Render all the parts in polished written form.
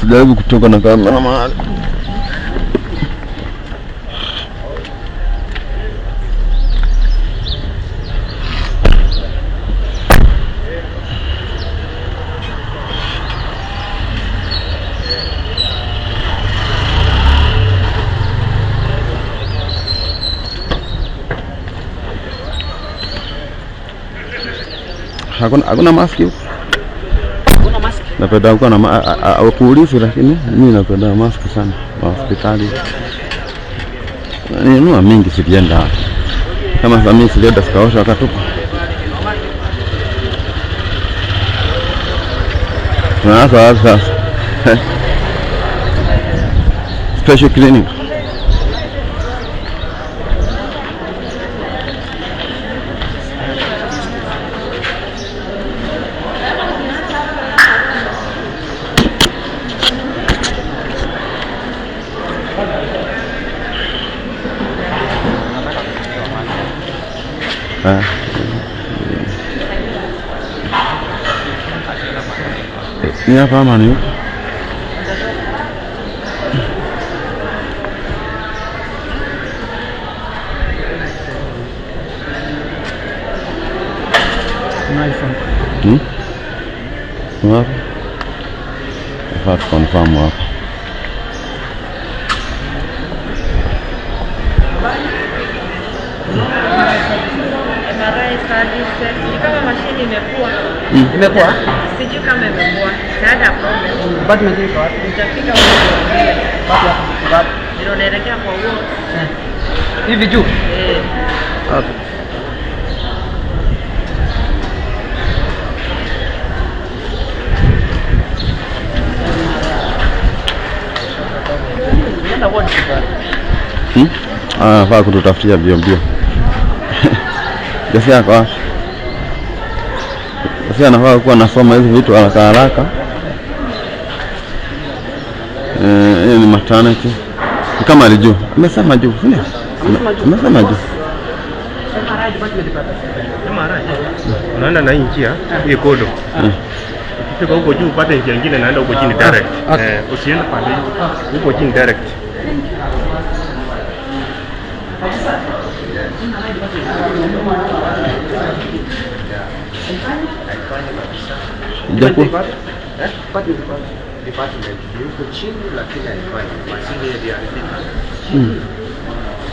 Usijaribu kutoka na kamera mahali. Hakuna maski huko. Hakuna maski. Napenda huko na hawakuulizi, lakini mimi napenda maski sana kwa hospitali. Ninunua mingi silienda. Kama sasa mimi silienda sikaosha wakatupa. Tunaanza wapi sasa? Special clinic. Ni hapa ama ni huko? Wapi? Nafaa tuconfirm hapa. MRI services ni kama mashine imekuwa. Imekuwa? Sijui kama imekuwa. Dada problem. Department iko wapi? Utafika huko. Wapi hapo? Wapi? Ndio naelekea kwa ward. Hivi juu? Eh. Okay. Nenda ward sasa. Ah, faa kututafutia bio bio. Jose yako wapi? Jose anafaa kuwa anasoma hizi vitu haraka haraka. Hii ni maternity. Ni kama alijua. Amesema juu, si ndio? Amesema juu. Unaenda na hii njia, hii kodo. Ukifika huko juu upate njia nyingine naenda huko chini direct. Usiende pande hii. Huko chini direct. Ijakuwa Department yuko chini lakini haifanyi. Mashine iliharibika.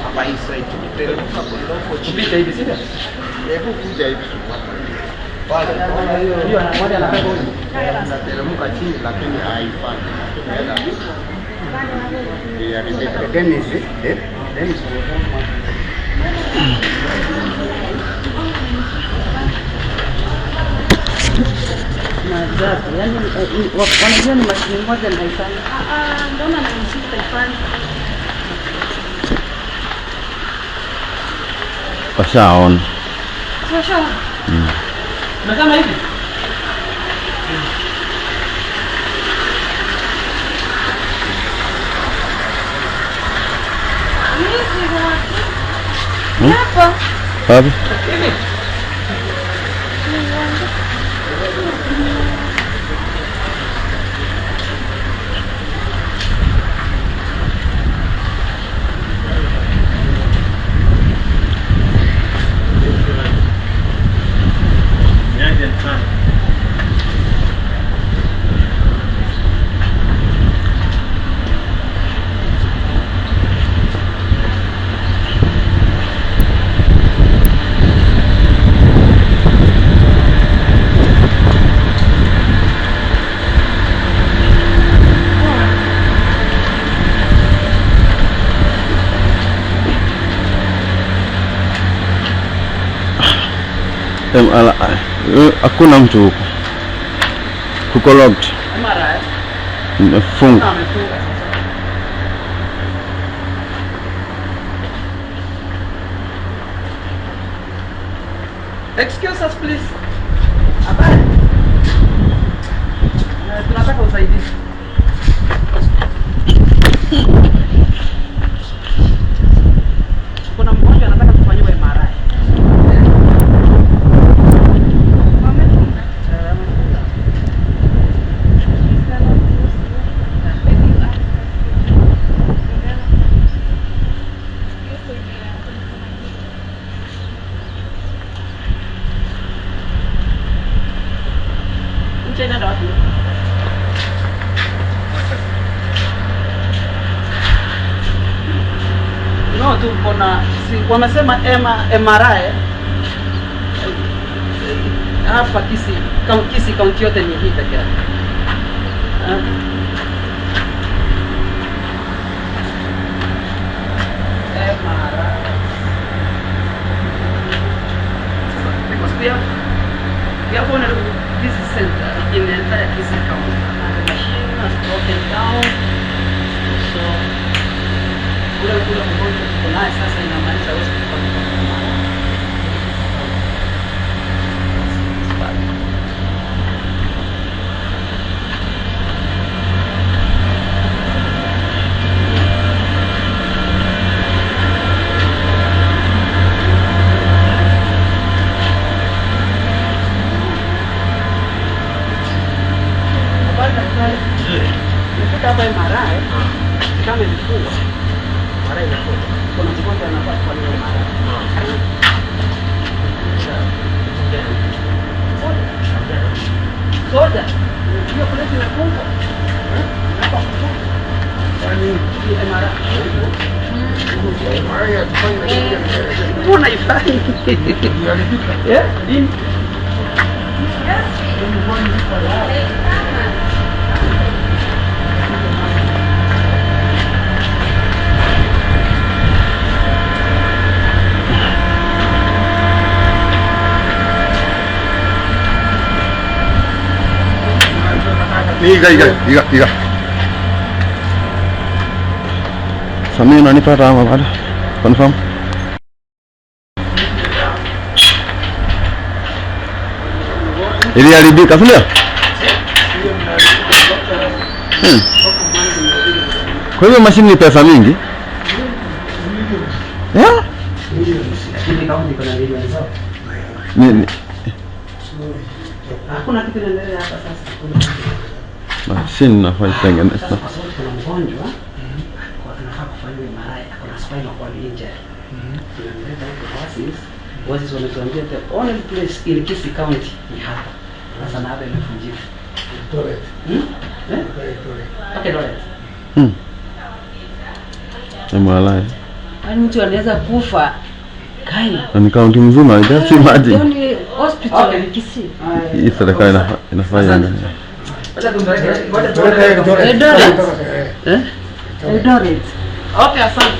Hapa hii side tukiteremka kidogo chini. Kupita hivi sio? Hebu kuja hivi tupata. Pale Hiyo mmoja anataka huyu. tunateremka chini lakini haifanyi. Iliharibika. Dennis, Dennis. Maajabu. Yaani wanajua ni mashine moja na haifanyi. Mbona na mshika haifanyi? Washaona. Washaona. Unasema hivi? Hapa. Wapi? Hakuna mtu huko. Kuko locked. Imefunga. Excuse us please. Habari. Tunataka usaidizi. Kuna mgonjwa anataka kufanyiwa MRI. Hii njia inaenda wapi? No, tuko na si, wamesema MRI hapa Kisii, Kisii kaunti yote ni hii peke yake. MRI. Because we have only this center in the entire Kisii County. And the machine has broken down. So ule ule mgonjwa tuko naye sasa inamaanisha hawezi kufanya MRI. Nimefika hapa MRI kama ilikuwa Mara imefungwa. kuna mgonjwa anafaa kufanyiwa MRI. Soda. Hiyo place imefungwa. Hapa kufungwa. Hii MRI. Mbona haifanyi? Eh? Nini? Iga iga iga iga. Samia unanipata ama bado? Confirm. Iliharibika, si ndio? Kwa hivyo mashini ni pesa mingi? Yeah? Ni Hakuna kitu inaendelea hapa sasa. mashini nafaa itengenezwe. Sasa kwa sababu kuna mgonjwa kwa tunafaa kufanyiwa MRI, ako na spinal cord injury. Tunamleta huko Oasis. Oasis wametuambia the only place in Kisii County ni hapa. Sasa na hapa imevunjika. Hmm? Eh? Okay, Eldoret. MRI. Yaani mtu anaweza kufa kai. Na ni kaunti mzima, just imagine. Only hospital Okay. in Kisii. Hii serikali inafanya Asante. nini? Wacha tumpeleke. Ngoja tuone. Eldoret. Eh? Eldoret. Okay, asante.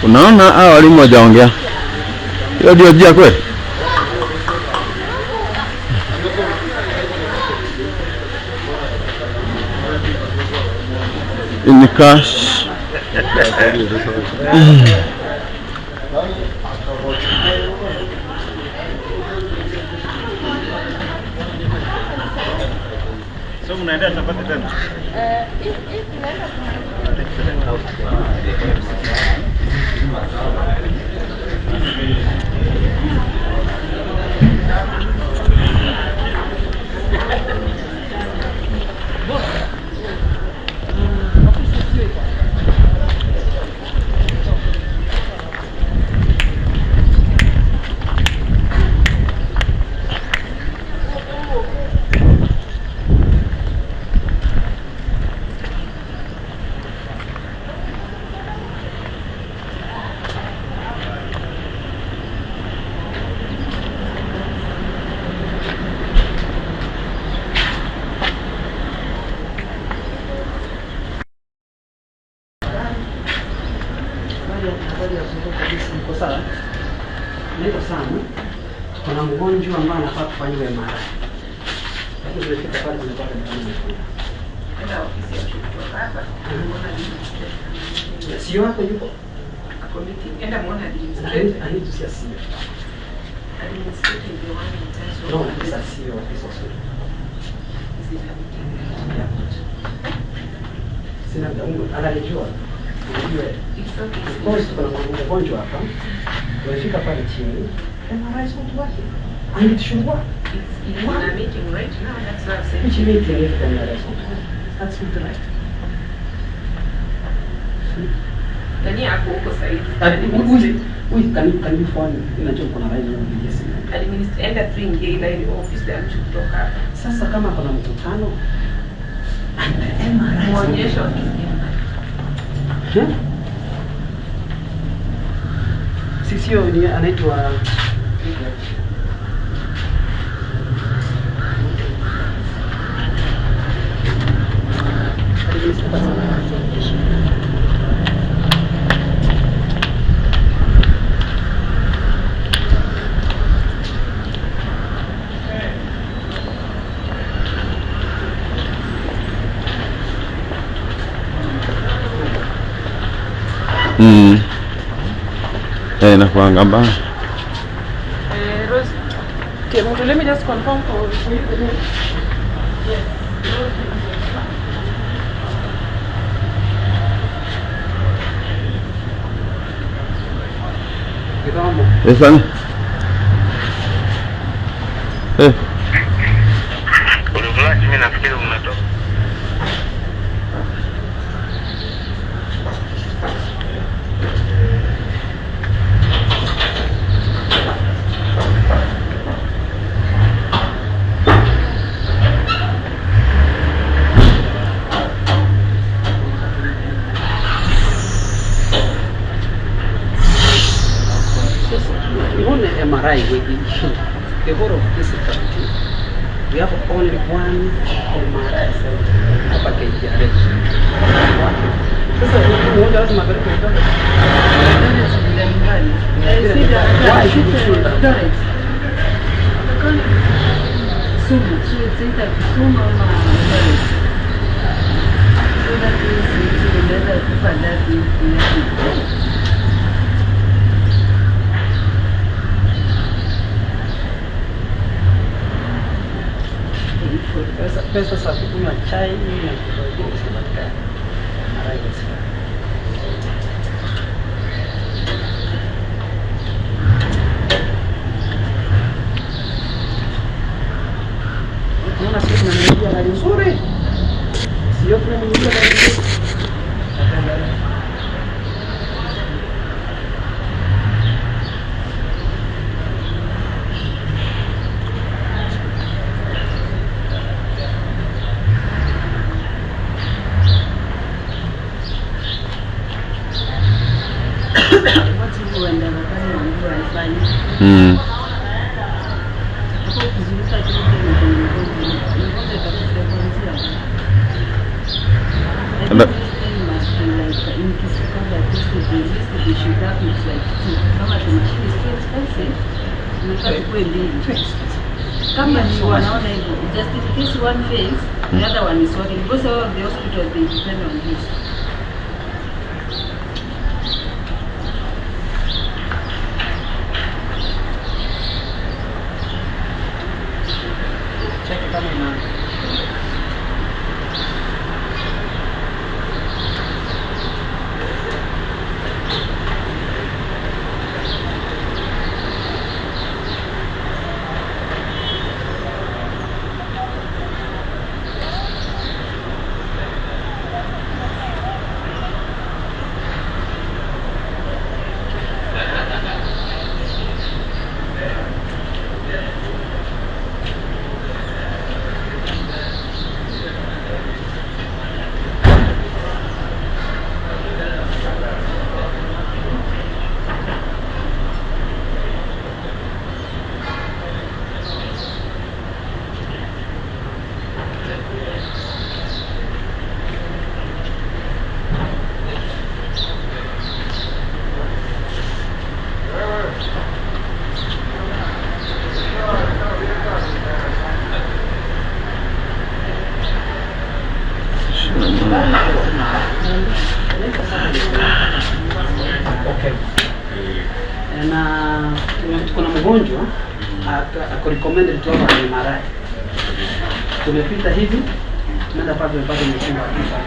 Unaona hao walimu wajaongea. Hiyo ndio njia kweli? In cash. So mnaendea chapati tena? Habari ya asubuhi kabisa, niko sawa. Niko sawa. Tuko na mgonjwa ambaye anafaa kufanyiwa MRI. Lakini tumefika pale tumepata ni kama imefunga. Sio hapo yuko. Ako meeting. Enda muone administrator. I need to see a CEO. Administrator is the one in charge of No, it's a CEO of this hospital. Is it a meeting? Yeah. Sina muda, ananijua. Unajua. It's okay. Of course tuko na mgonjwa hapa. Tumefika pale chini. MRI is not working. And it should work. It's in a meeting right now. That's why I've said. Which meeting if the MRI is not working? That's not right. Nani ako huko saizi? Can you phone? Unajua kuna line ya simu. Administrator, enda tu ingie ile office ya mtu kutoka hapa. Sasa kama kuna mkutano and the MRI is not Muonyeshe ofisi. Sio ni anaitwa Inakuanga mbaya. Rose, okay, Mutu, let me just confirm for you the name. Yes. Rose. Yes, eh. Ulivulaji mimi nafikiri umetoka. MRI, the whole of this county, we have only one MRI center hapa KGRH. Sasa mmoja lazima apeleke mtoto. Why should we do that? Kisumu, so it's either Kisumu ama Eldoret. So that means inaweza kufa that week. Pesa za kunywa chai na kufanya zinapatikana. MRI zinapatikana. Unaona sisi tunamnunulia gari nzuri. Sio tunamnunulia gari nzuri. Kama ni wanaona hivyo, just in case one fails, the other one is working because all of the hospitals they depend on this. Check kama ina mgonjwa ako recommended tu hapa ni MRI. Tumepita hivi, tunaenda pale tumepata mchumba kifa.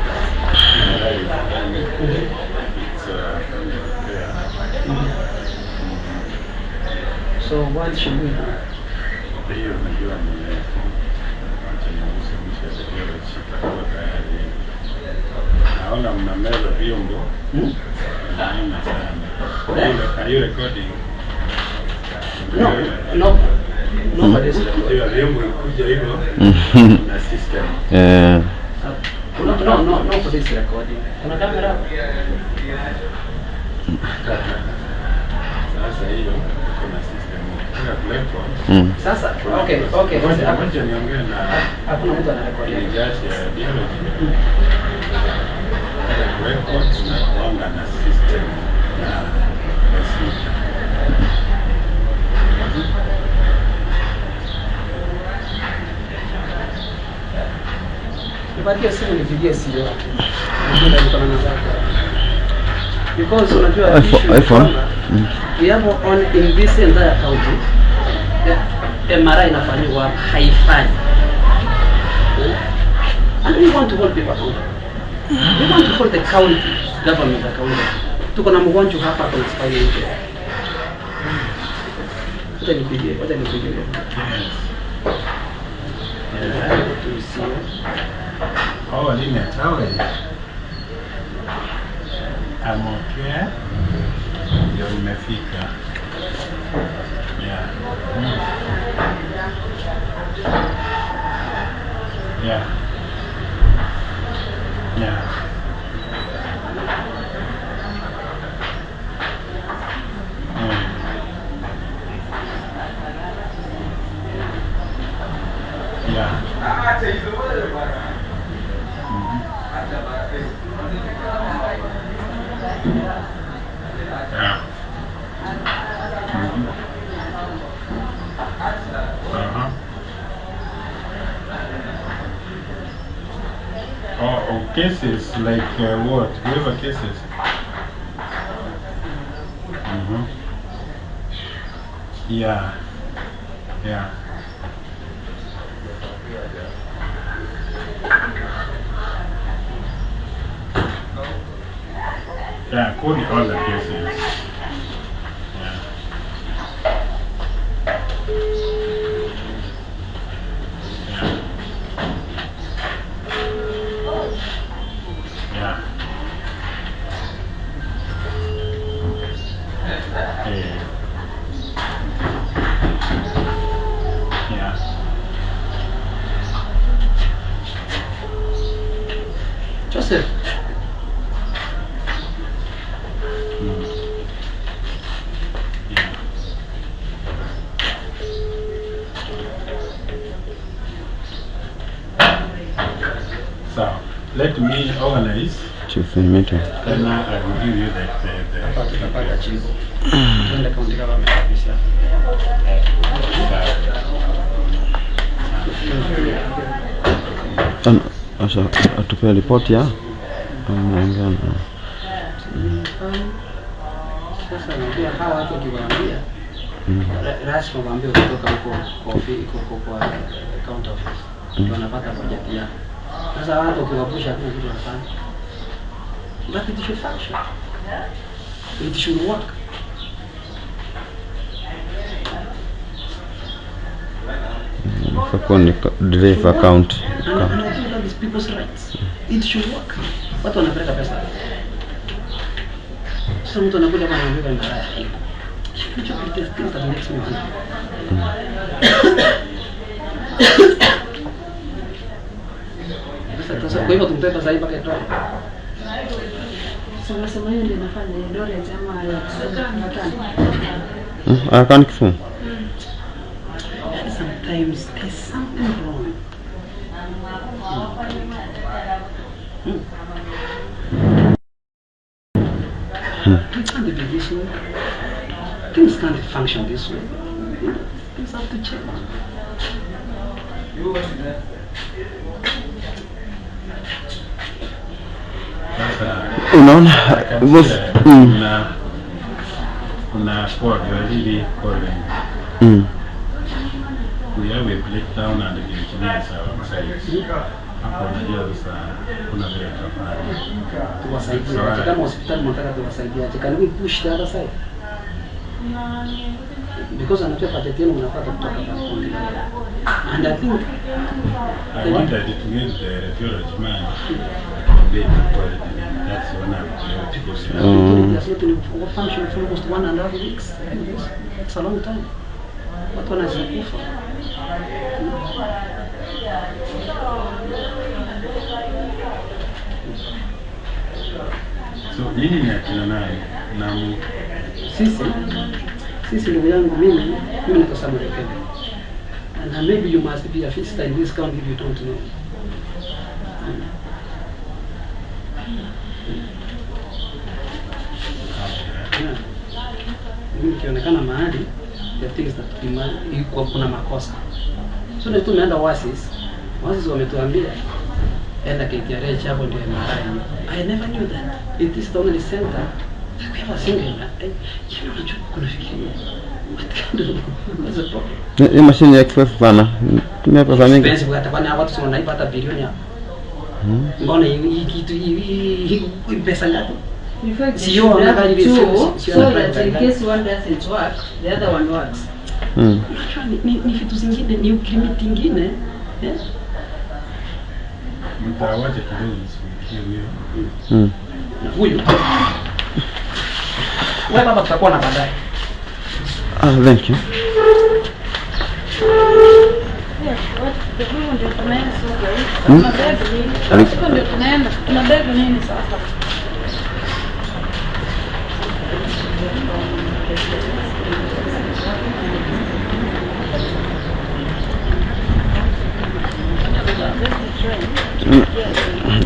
So what should we do? Hiyo unajua ni acha nigusemisha radiology itakuwa tayari. Naona mnameza vyombo. Naona sana. Are you recording? No, no. Nobody's recording. Hiyo vyombo ikuja hivyo na system. Eh. No, no, nobody's recording. Kuna kamera hapo? Sasa hiyo kuna system. Kuna platform. Sasa okay, okay. Ngoja niongee na hakuna mtu anarekodi. Jaji ya radiology. Record na kuanga na system na procedure. Nipatie simu nipigie CEO. Ndio niko na namba. Because unajua iPhone. We have on in this entire county the MRI inafanywa haifanyi. And we want to hold people accountable. We want to hold the county government accountable. Tuko na mgonjwa hapa kuna spinal injury. Wacha nipigie, wacha nipigie. Yes. To see. Oh, Lynette, how are you? I'm okay. Ndio nimefika. Yeah. Yeah. Yeah. Yeah. Yeah. Uh-huh. Oh, cases like what? Waiver cases. Mm-hmm. Yeah. Yeah. Yeah, call all the cases. Yeah. Yeah. Yeah. Yeah. Yeah. Joseph. Yeah. So let me organize. Chief meeting. Then I will give you the tutapata chibu. Tuende county government office. Sasa atupe report ya ameongea na sasa unajua hawa watu ukiwaambia rasmi waambie kutoka huko kwa ofisi kwa county office ndio wanapata budget yao. Sasa watu ukiwapusha hakuna kitu wanafanya. But it should function. It should work. Kwa ni drive account. And I think that is people's rights. It should work. Watu wanapeleka pesa. Sasa mtu anakuja hapa anaambiwa ni malaya haiko. It is things that makes me angry. Sasa kwa hivyo tumpe pesa hii mpaka itoe. Sasa unasema hiyo ndio inafanya Eldoret ama ya Kisumu? Akan Kisumu. Sometimes there's something wrong. We can't be this way. Things can't function this way. Things have to change. Unaona kuna call, you are really calling. We have a breakdown and the engineers are outside. Hapo unajua sasa kuna vile tutafanya. Tuwasaidie aje? Kama hospitali mnataka tuwasaidie aje? Can we push the other side? Because anajua budget yenu mnapata kutoka kwa county level. And I think I wanted to get the radiology man atuambie itakuwa ready lini. That's when I'm going to go see. It has not been in function for almost 1.5 weeks. That's a long time. Watu wanaweza kufa. So nyinyi ni akina nani? Na Sisi ndugu yangu, mimi naitwa Samuel Kebe. And maybe you must be a visitor in this county if you don't know. Yeah. Mimi nikionekana mahali, the things that we kuna makosa. So ndio tumeenda Oasis. Oasis wametuambia enda KTRH, hapo ndio MRI. I never knew that. It is the only center that we have a single MRI. Unajua kuna fikiria. What kind of, what's the problem? Hii mashine ni expensive sana. Tumia pesa mingi. Expensive hata kwani watu si wanaiba hata bilioni hapo. Mbona hii kitu hii pesa ngapi? In fact, Sio they should have another two, sio so another that in case one doesn't work, the other one works. Unajua ni vitu zingine, ni ukrimiti ingine. Eh? Mtawacha kidogo mshughulikie huyo. Na huyu. Wewe baba tutakuwa na baadaye. Ah, thank you. Huyu ndio tunaenda sasa. Tunabeba nini? Huko ndio tunaenda. Tunabeba nini sasa?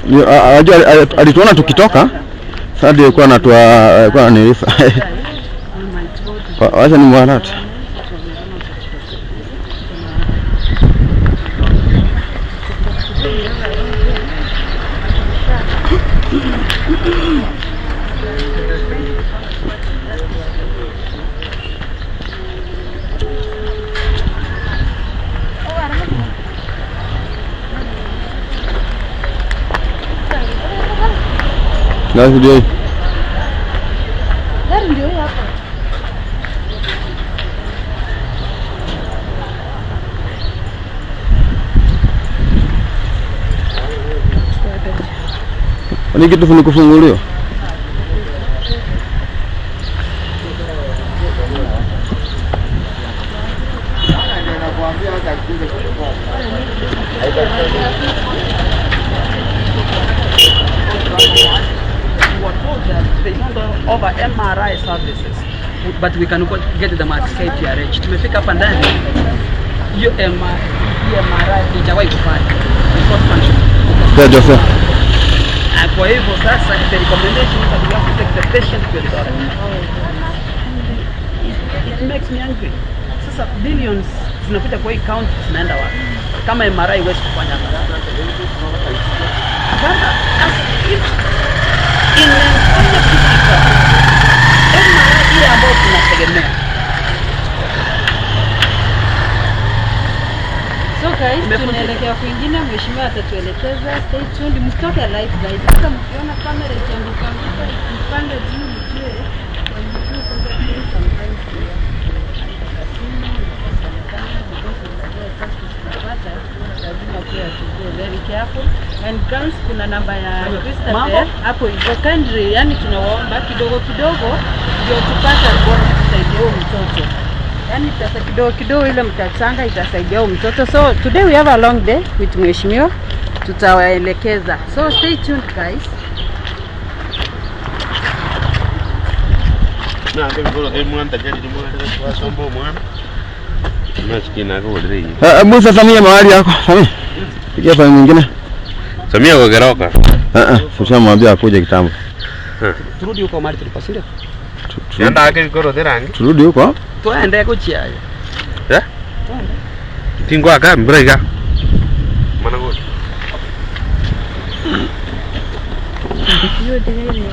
Unajua alituona tukitoka. Sasa ndio alikuwa anatoa, alikuwa ananilifa. Wacha ni mwanat. Gari ndio hii. Gari ndio hii hapa. Ni kitu ni kufunguliwa. We were told that they don't offer MRI services, but we can get them at KTRH. Tumefika hapa ndani, hiyo MRI haijawahi kufanya. It's not functional. Yeah, Joseph. Ah, kwa hivyo sasa the recommendation is that we have to take the patient to Eldoret. It makes me angry. Sasa billions zinakuja kwa hii county zinaenda wapi? Kama MRI huwezi kufanya hapa. Kama as if imefanya physical MRI ile ambayo tunategemea. So guys, tunaelekea kwingine, mheshimiwa atatuelekeza. Stay tuned, msitoke live guys. Hata mkiona kamera ikianguka anguka ikipanda juu, mjue mjue kwanza sometimes because tunapata lazima pia tukue very careful. And girls, kuna namba ya Christabel hapo hivyo kindly, yani tunawaomba kidogo kidogo ndio tupate bora tusaidia huyu mtoto. Yani pesa kidogo kidogo ile mtachanga itasaidia huyu mtoto. So today we have a long day with mheshimiwa, tutawaelekeza. So stay tuned guys. Mwana Eh, Musa, Samia mahali yako. Samia. Pigia pale mwingine. Samia kogeroka. Eh eh, tushamwambia akuje kitambo. Turudi huko mahali tulipo, si ndio? Yanda ake koro terangi. Turudi huko. Tuende kuchia. Eh? Tingwa aka mbrega. Mana go. Hiyo ndio.